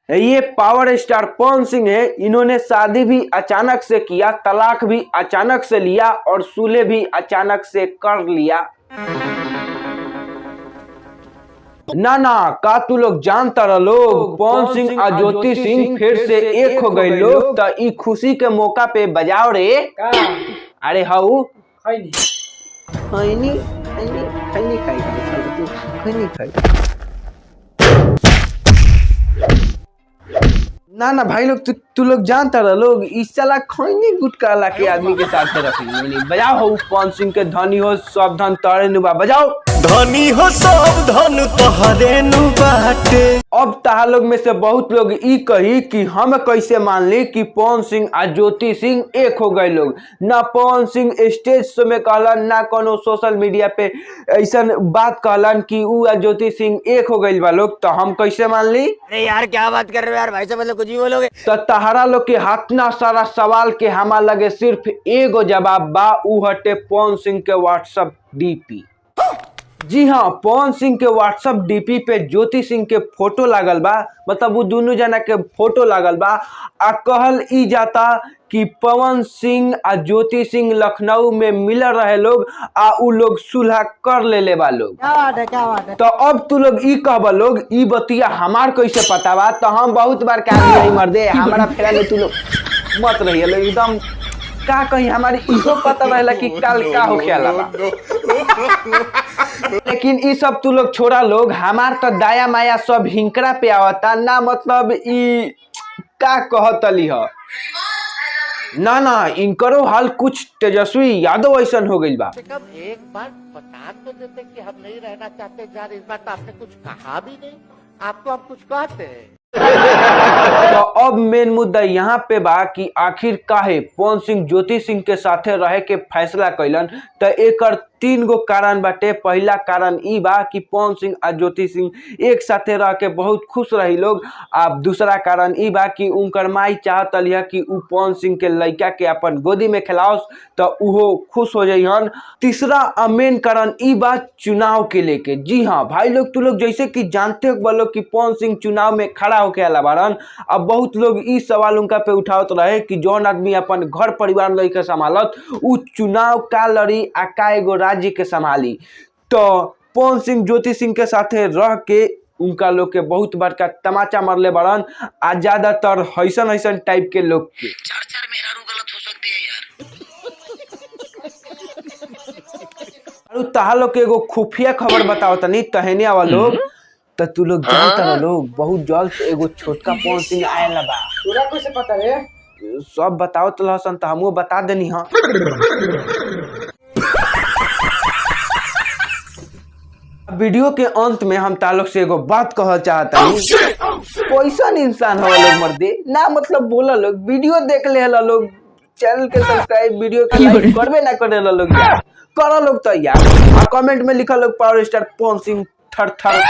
ये power star Pawan Singh है, इन्होंने शादी भी अचानक से किया, तलाक भी अचानक से लिया और सुलह भी अचानक से कर लिया। ना ना, का तू लोग जानता रह लोग, पवन सिंह आ ज्योति सिंह फिर से एक हो गए लोग। तो ई खुशी के मौका पे बजाओ रे। अरे हाउ खैनी। खैनी खैनी खैनी खाई खाई तू खैनी खाई। ना ना भाई लोग, तू तू लोग जानता रह लोग, इस साला खैनी गुटखा ला के आदमी के साथ रखी। बजाओ हो पवन सिंह के धनी हो सब धन तारे नुबा, बजाओ। धनी हो सब धन तोहरे नु बाटे। अब तहा लोग में से बहुत लोग ई कही कि हम कैसे मान ली कि पवन सिंह आ ज्योति सिंह एक हो गए लोग। ना पवन सिंह स्टेज शो में कहलन, ना कोनो सोशल मीडिया पे ऐसा बात कहलन कि ऊ आ ज्योति सिंह एक हो गइल बा लोग, तो हम कैसे मान ली? अरे यार, क्या बात कर रहे हो यार? भाई साहब, मतलब कुछ भी बोलोगे। तो तहरा लोग के हाथना सारा सवाल के हमा लगे सिर्फ एगो जवाब बा, ऊ हटे पवन सिंह के व्हाट्सएप डीपी। जी हाँ, पवन सिंह के व्हाट्सएप डीपी पे ज्योति सिंह के फोटो लागल बा, मतलब वो दोनों जना के फोटो लागल बा। आ कहल ई जाता कि पवन सिंह आ ज्योति सिंह लखनऊ में मिल रहे लोग आ उ लोग सुलह कर लेले बा लोग। क्या बात है, क्या बात है। तो अब तू लोग ई कहब लोग, ई बतिया हमार कैसे पता बा? तो हम बहुत बार का नहीं मर्दे, हमारा फेरा में तू लोग मत रहिए लोग एकदम। का कहीं हमारी इहो पता रहेला कि कल का होखे वाला बा। लेकिन ई सब तू लोग छोड़ा लोग, हमार तो दाया माया सब हिंकरा पे आवता ना, मतलब ई का कहतली ह। ना ना, इनकरो हाल कुछ तेजस्वी यादव ऐसन हो गइल बा। कम एक बार बता तो देते कि हम नहीं रहना चाहते यार। इस बार तो आपने कुछ कहा भी नहीं, आपको हम कुछ कहते हैं। तो अब मेन मुद्दा यहाँ पे बा कि आखिर काहे पवन सिंह ज्योति सिंह के साथे रहे के फैसला कैलन। तो एकर तीन गो कारण बाटे। पहला कारण ई बा कि पवन सिंह आ ज्योति सिंह एक साथे रह के बहुत खुश रही लोग। आ दूसरा कारण ई बा कि उनकर माई चाहत रही कि उ पवन सिंह के लड़का के अपन गोदी में खिलाओस तो उहो खुश हो जइहन। तीसरा आ मेन कारण ई बा चुनाव के लेके। जी हाँ भाई लोग, तू लोग जैसे कि जानते हो लोग कि पवन सिंह चुनाव में खड़ा होके आला बारन। अब बहुत लोग ई सवाल उनका पे उठावत रहे कि जौन आदमी अपन घर परिवार लइके संभालत उ चुनाव का लड़ी आ का एगो राज्य के संभाली। तो पवन सिंह ज्योति सिंह के साथे रह के उनका लोग के बहुत बड़का तमाचा मरले बड़न आ ज्यादातर हैसन हैसन टाइप के लोग के। चार चार मेहरारू गलत हो सकती है यार। और तहा लोग के एगो खुफिया खबर बताओ तनी, तहने आवा लोग। तो तू लोग जानता रह लोग, बहुत जल्द एगो छोटका पवन सिंह आएला बा। तोरा कैसे पता रे? सब बताओ तो लहसन तो हमहू बता देनी। हाँ, वीडियो के अंत में हम तालोक से एगो बात कहल चाहता हूँ। कैसन इंसान हो लोग मर्दे ना, मतलब बोला लोग वीडियो देख ले लोग, चैनल के सब्सक्राइब, वीडियो के लाइक करबे ना करे लोग यार। करो लोग तो यार, आ कमेंट में लिखा लोग पावर स्टार पवन सिंह थर थर।